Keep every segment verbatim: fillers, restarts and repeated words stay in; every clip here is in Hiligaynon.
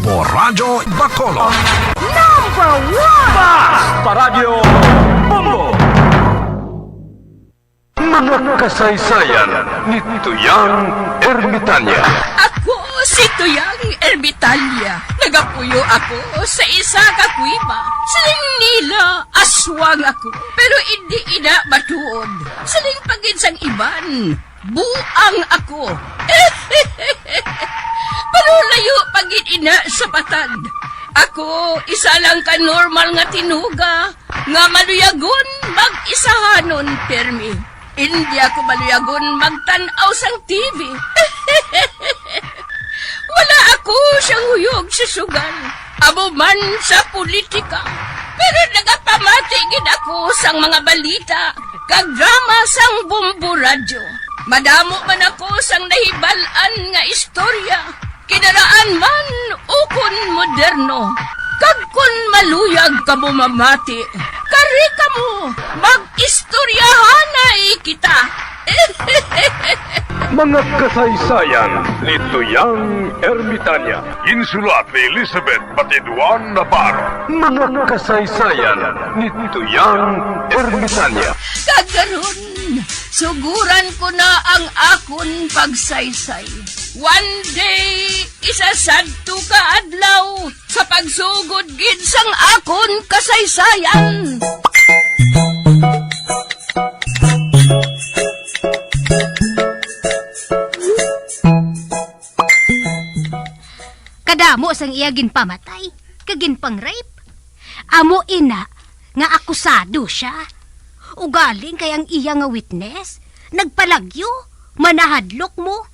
O Radyo Bacolod. Number one! Basta Radyo Bombo! Mga kasaysayan ni Tuyang Ermitanya. Ako si Tuyang Ermitanya. Nagapuyo ako sa isa ka kuweba. Siling nila, aswang ako. Pero indi ina matuod. Siling pa gid sang iban, buang ako. Pero layo pa gid ina sa patad. Ako, isa lang ka normal nga tinuga nga maluyagon mag-isahanon pirmi. Indi ako maluyagon magtan-aw sang T V. Wala ako siyang huyog sa sugal, amo man sa politika. Pero nagapamati gid ako sang mga balita kag drama sang Bombo Radyo. Madamo man ako sang nahibal-an nga istorya, kinaraan man ukon moderno. Kag kon maluyag kamo mamati, kari kamo, mag-istoryahanay kita. Mga kasaysayan ni Tuyang Ermitanya. Ginsulat ni Elizabeth Batiduan Navarro. Mga kasaysayan ni Tuyang Ermitanya. Kag karon, suguran ko na ang akon pagsaysay. One day, isa sadto ka adlaw, sa pagsugod gid sang akon kasaysayan. Kadamo sang iya ginpamatay kag ginpang-rape. Amo ina nga akusado sia. Ugaling kay ang iya nga witness nagpalagyo, manahadlok mo.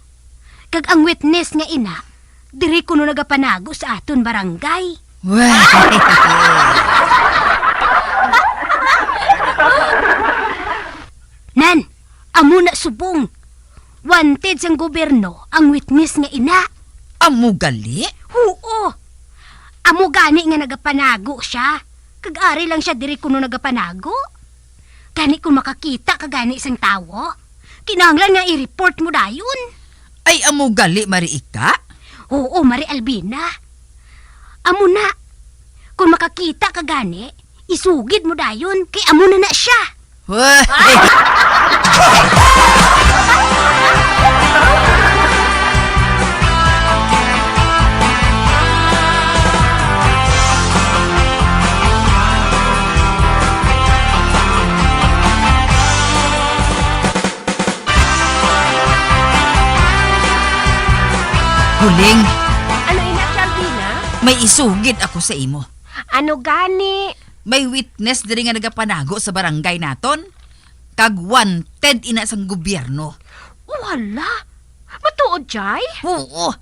Kag ang witness nga ina, diri kuno nagapanago sa aton barangay. Wah! Nan, amo na subong. Wanted sang gobyerno ang witness nga ina. Amo gali? Huo. Amo gani nga nagapanago sia. Kag ari lang sia diri kuno nagapanago. Gani kung makakita ka gani sang tawo, kinahanglan nga i-report mo dayon. Ay, amo gali, Mari Ika? Huo, Mari Albina. Amo na. Kung makakita ka gani, isugid mo dayon, kay amo na na sia. Wah! Huling. Ano ina, Charlina? May isugid ako sa imo. Ano gani? May witness diri nga nagapanago sa barangay naton, kag wanted ina sang gobyerno. Wala. Matuod, Jay? Oo.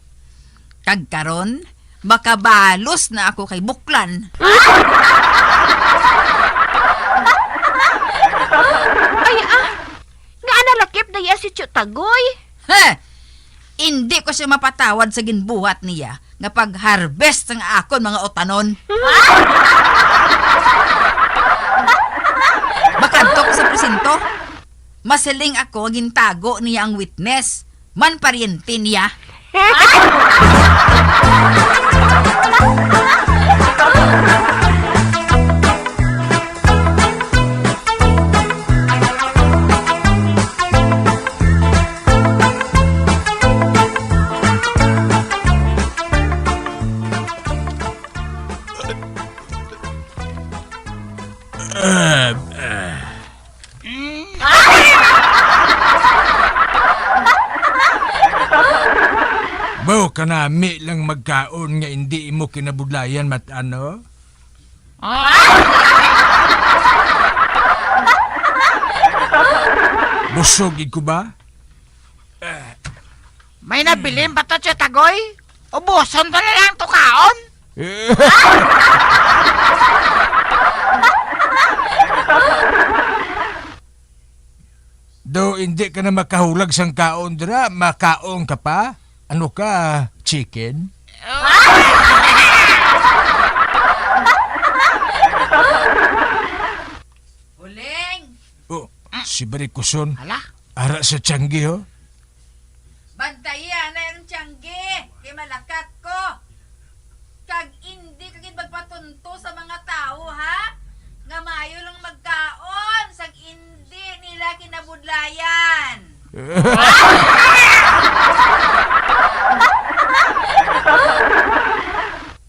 Kag karon, makabalos na ako kay Buklan. Ay, ah. Nga ana lakip na iya si Tio Tagoy? He! Indi ko sia mapatawad sa ginbuhat niya nga pag-harvest sang akon mga utanon. Makadto ko sa presinto. Masiling ako nga gintago niya ang witness. Man paryente niya. Mo, kanami lang magkaon nga indi imo kinabudlayan, mat-ano? Busog gid ko ba? May nabilin pa to, Tio Tagoy? Ubuson to na lang to kaon? Do, hindi ka na makahulag sang kaon dira, makaon ka pa? Ano ka, chicken? Uling! Oh, si Barikuson. Hala? Ara sa tiyanggi, oh. Bantayi anay ang tiyanggi, kay malakat ko.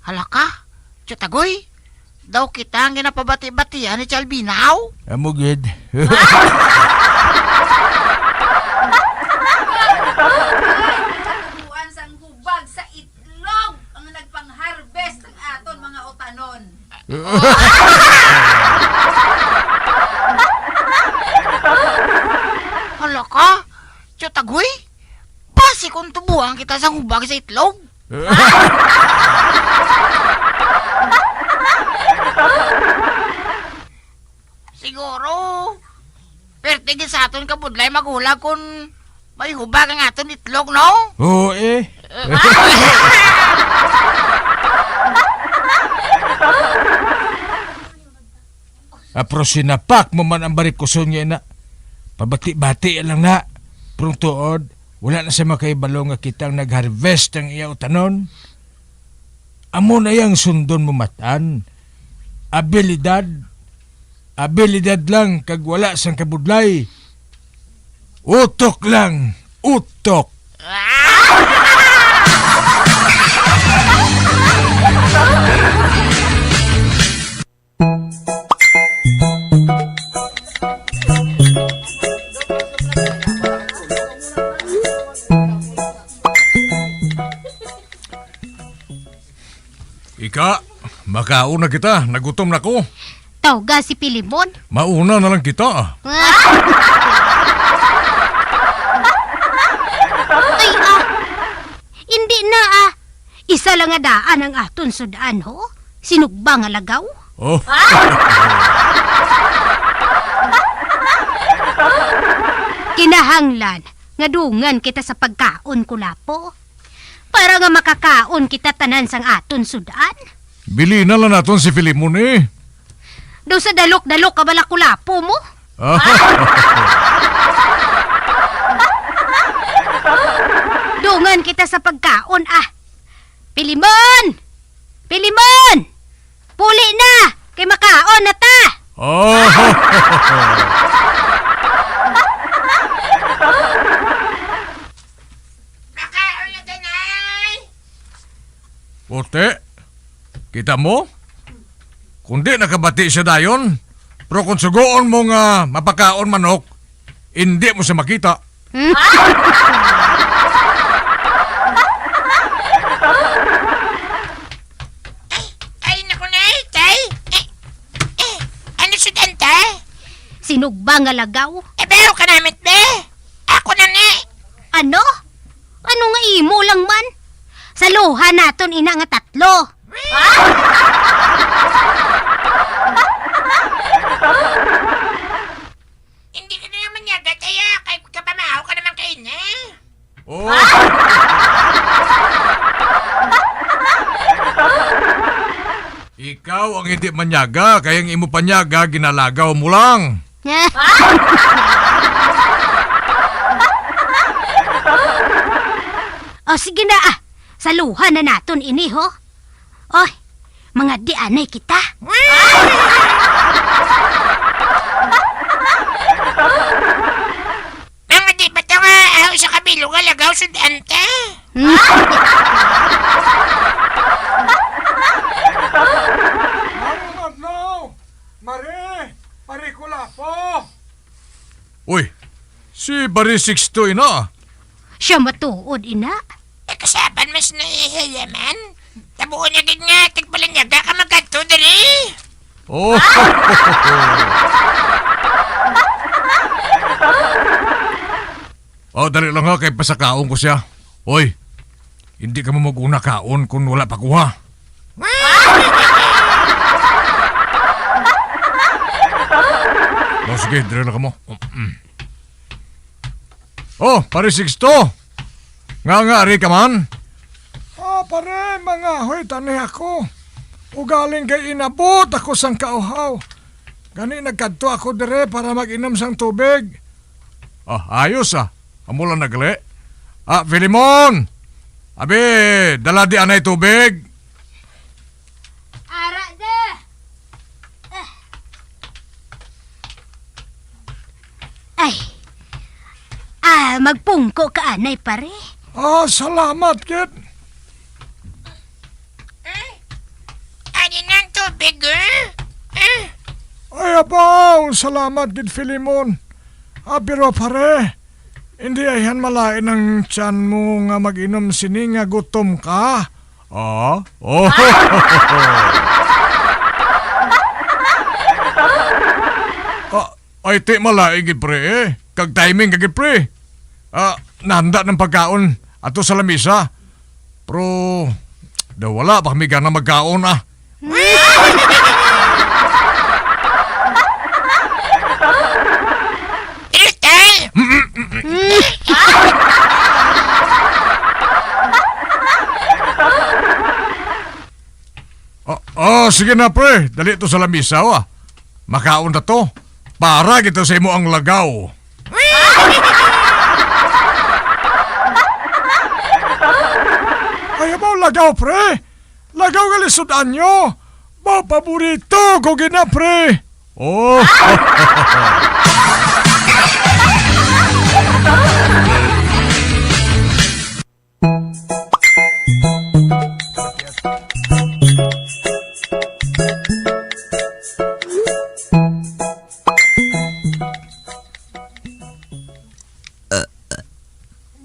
Hala ka, Tiyot Agoy. Daw kita ang ginapabati-batian ni Chalbinaw. Amo gid. Kuan sang hubag sa itlog ang nagpang-harvest ang aton mga utanon. Hala ka, Tiyot Agoy. Basi kung tubuan kita sa hubag sa itlog. Siguro, perte gid sa aton kabudlay maghulag kon may hubag ang aton itlog, no? Oo, eh. Ah, pero sinapak mo man ang barikuson nga ina. Pabati-bati lang na. Pero ang tuod, wala na siya makahibalo nga kita ang nag-harvest ang iya utanon. Amo na yang sundon mo matan. Abilidad. Abilidad lang kag wala sang kabudlay. Utok lang. Utok. Ika, makaon na kita. Nagutom na ko. Tawga si Pilimon. Mauna na lang kita. Ay, ah. Hindi na, ah. Isa lang nga daan ang aton sud-an, ho? Sinugba nga lagaw? Oh. Kinahanglan nga dungan kita sa pagkaon, Kulapo. Para nga makakaon kita tanan sang aton sud-an. Bilina lang naton si Filemon, eh. Daw sa dalok-dalok ka bala, Kulapo, mo? Ah. Dungan kita sa pagkaon, ah. Pilimon! Pilimon! Puli na! Kay makaon na ta! Oh. Makaon na ta, Nay! Puti, kita mo? Kung di nakabati siya dayon, pero kung sugoon mo nga mapakaon manok, hindi mo siya makita. Hmm? Ay, ay, naku, Nay, Tay. Eh, eh, ano si Dante? Sinugba nga lagaw. Eh, pero kanamit, be. Ako na ni. Ano? Ano nga imo lang man? Saluhan naton ina nga tatlo. Hindi ka na naman yaga, Taya. Kay kapamahaw ka naman kayo na. Oh. Ikaw ang hindi manyaga, kay ang imo panyaga, ginalagaw mo lang. O, sige na, ah. Saluhan na naton ini, ho. Oy, mga di anay kita. Mga di ba to nga, ah, sa kabilo nga lagaw, sud-an ta? Hmm? Maayong adlaw, Mare, Pare Kulapo. Uy, si Pare Sixto ina. Siya matuod, ina. Eh, kasapan mas naihiya man. Tabuon niya gid nga, tigpalanyaga ka magkadto diri. Oh. Oh, dali lang ha, kay pasakaon ko siya. Oy, hindi ka mo mag-una kaon kung wala pa kuha. Oh, sige, dali lang ka mo. Mm. Oh, Pare Sixto. Nga nga, ari ka man? Ah, pare, mangahoy tani ako. Ugaling kay inabot ako sang kauhaw. Gani nagkadto ako dire para mag-inom sang tubig. Ah, ayos ah. Amo lang nagali. Ah, Filemon! Abi, dala di anay tubig. Ara da. Ah. Ay. Ah. Ah, magpungko ka anay, pare. Ah, salamat, kid. Eh? Adi na ang tubig, eh? Eh? Ay, abaw, salamat gid, Filimon. Ah, pero, pare, hindi ayhan malain ang tiyan mo nga mag-inom sini nga gutom ka? Ah? Oh. Ah, ay, ti malain gid, pre, eh. Kag timing ka gid, pre. Ah, nahanda ng pagkaon ato sa lamisa. Pero, daw wala pa kami gana magkaon, ah. Tristan! Ah, ah, sige na, pre. Dali to sa lamisa, wa. Makaon na to. Para kita sa imo ang lagaw. Ay, mo lagaw, pre. Lagaw nga lisod-an nyo. Ba, paborito ko gina, pre. Oh.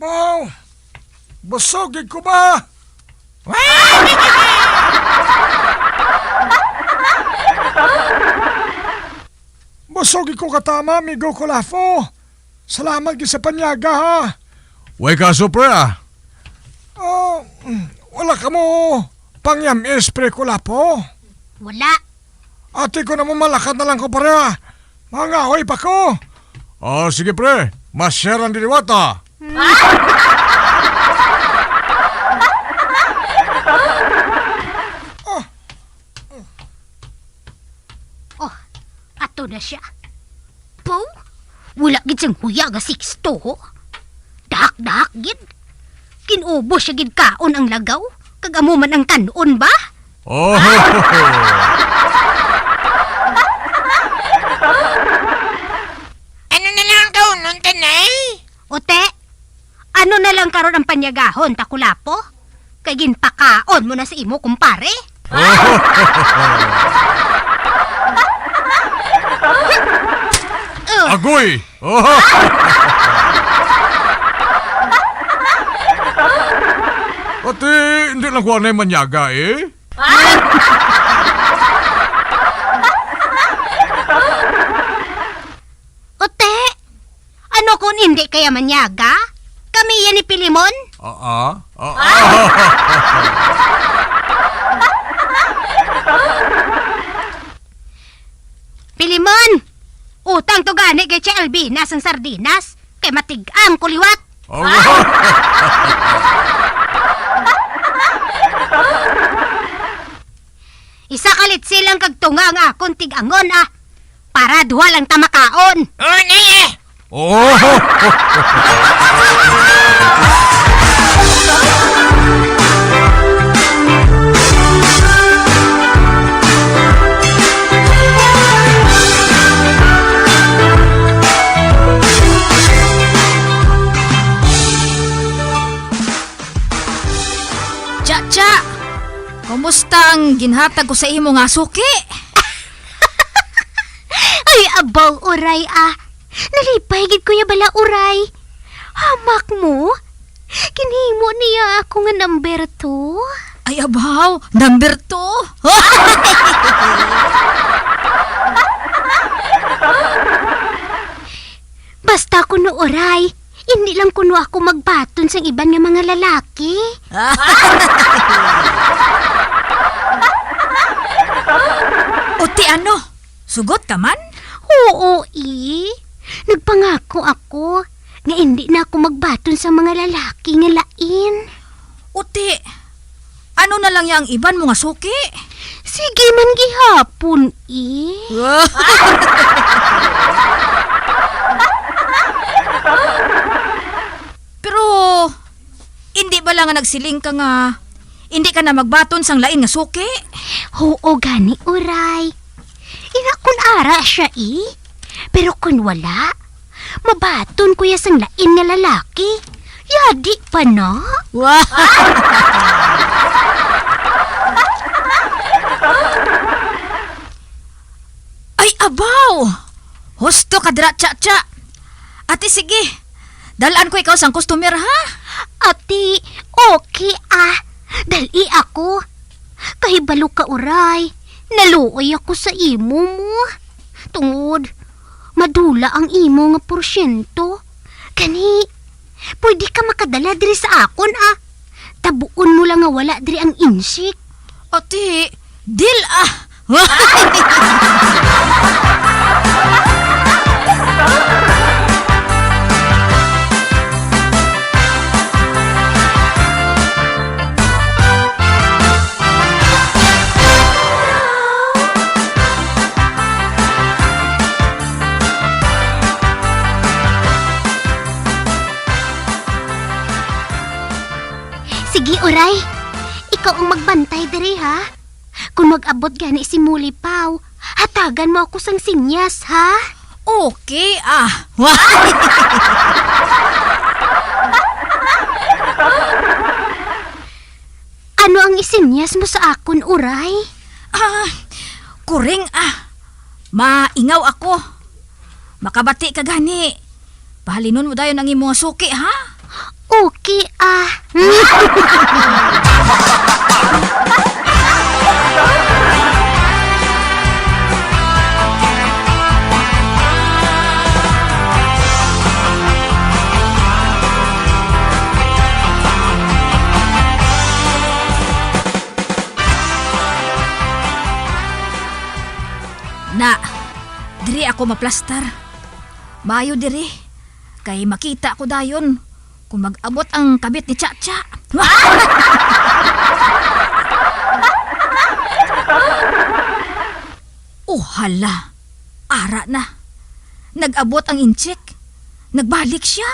Baw! Busog gid ko ba? Busog gid ko katama, amigo Kulafo. Salamat gid sa panyaga, ha. Way kaso, pre, ah. Oh, wala ka mo pangyam-is, pre Kulafo? Wala. Ati ko na mo, malakat na lang ko, pare, ah. Mangahoy pa ko. Oh, sige, pre. Masyaran diri, wata. Oh. Oh, ato na siya. Po? Wala gid siyang huya nga siksto, ho? Dahak-dahak gid. Kin-ubos siya gid kaon ang lagaw, kag amo man ang kan-on ba? Oh. Ano na lang ang kaunon, tanay? Ote, ano na lang karon ang panyagahon, Takulapo? Kay ginpakaon mo na sa imo, kumpare. Ugh. Agoy! Pati, hindi lang kuha na yung manyaga, eh. Ote, ano kung hindi kaya manyaga? Kami yan ni Pilimon? Ah, ah, ah, ah. Pilimon, utang to gani kay Tia Albinas ang sardinas, kay matig-ang ko liwat. Oh. Isa ka litsi lang kag tunga ang akon tig-angon, ah. Para duha lang ta makaon. Oh, nay, eh. Oh. Cha, cha! Kumusta ang ginhatag ko sa imo nga suki? Ay, abaw, Uray, ah. Nalipay gid ko ya bala, Uray. Hamak mo? Ginhimo niya ako nga number two. Ay, abaw, number two. Basta kuno, Uray, hindi lang kuno ako magbaton sang iban nga mga lalaki. O ti ano? Sugot ka man? Oo, i. Nagpangako ako nga hindi na ako magbaton sa mga lalaki nga lain. O ti, ano na lang ya ang iban mo nga suki? Sige man gihapon, i. Pero, indi bala nga nagsiling ka nga indi ka na magbaton sang lain nga suki? Huo gani, Uray. Ina kun ara siya, i. Pero kun wala, Mabaton ko ya sang lain nga lalaki. Yadi pa na? Wa- Ay, abaw! Husto ka dira, Cha-Cha. Ate, sige. Dalan ko ikaw sang customer, ha? Ate, okay, ah. Dali ako. Kahibalo ka, Uray. Naluoy ako sa imo mo. Tungod, madula ang imo nga porsyento. Gani, pwede ka makadala diri sa akon, ah. Tabuon mo lang nga wala diri ang insik. Ate, dil, ah. Sige, Uray. Ikaw ang magbantay diri, ha? Kung mag-abot gani si Mulipaw, hatagan mo ako sang sinyas, ha? Okay, ah. Ano ang isinyas mo sa akon, Uray? Ah, kuring, ah. Maingaw ako. Makabati ka gani. Pahalinon mo dayon ang imo nga suki, ha? Okay, ah. Na, diri ako maplastar. Maayo diri, kay makita ko dayon kung mag-abot ang kabit ni Cha-Cha. Oh, hala. Ara na. Nag-abot ang inchik. Nagbalik siya.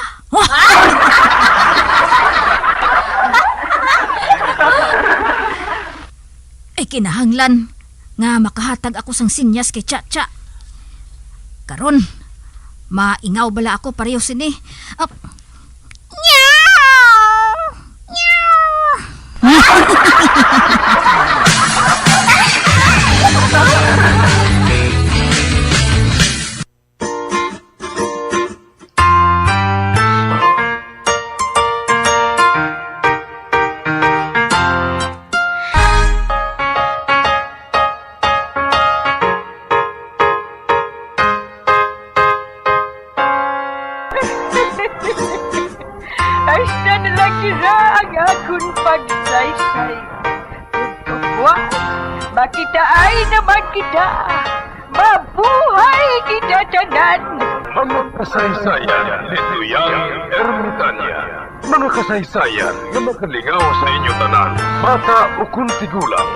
Ay, kinahanglan nga makahatag ako sang sinyas kay Cha-Cha. Karon, maingaw bala ako pareho sini. Ah, nyaw! Nyaw! Hasta na lang dira ang akon pagsaysay. Tugtuan, makitaan naman kita. Mabuhay kita tanan! Mga kasaysayan ni Tuyang Ermitanya. Mga kasaysayan nga makalingaw sa inyo tanan, bata ukon tigulang.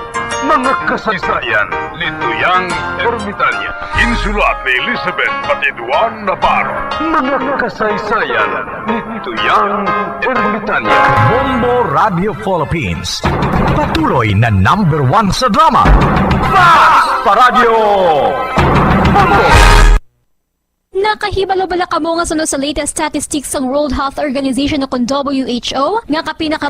Mga kasaysayan ni Tuyang Ermitanya. Insulat ni Elizabeth Patiduan Navarro. Mga kasaysayan ni Tuyang Ermitanya. Bombo Radio Philippines. Patuloy na number one sa drama. Fast Paradyo! Bombo! Nakahibalo bala kamo nga suno sa latest statistics sang World Health Organization o kon W H O nga kapinaka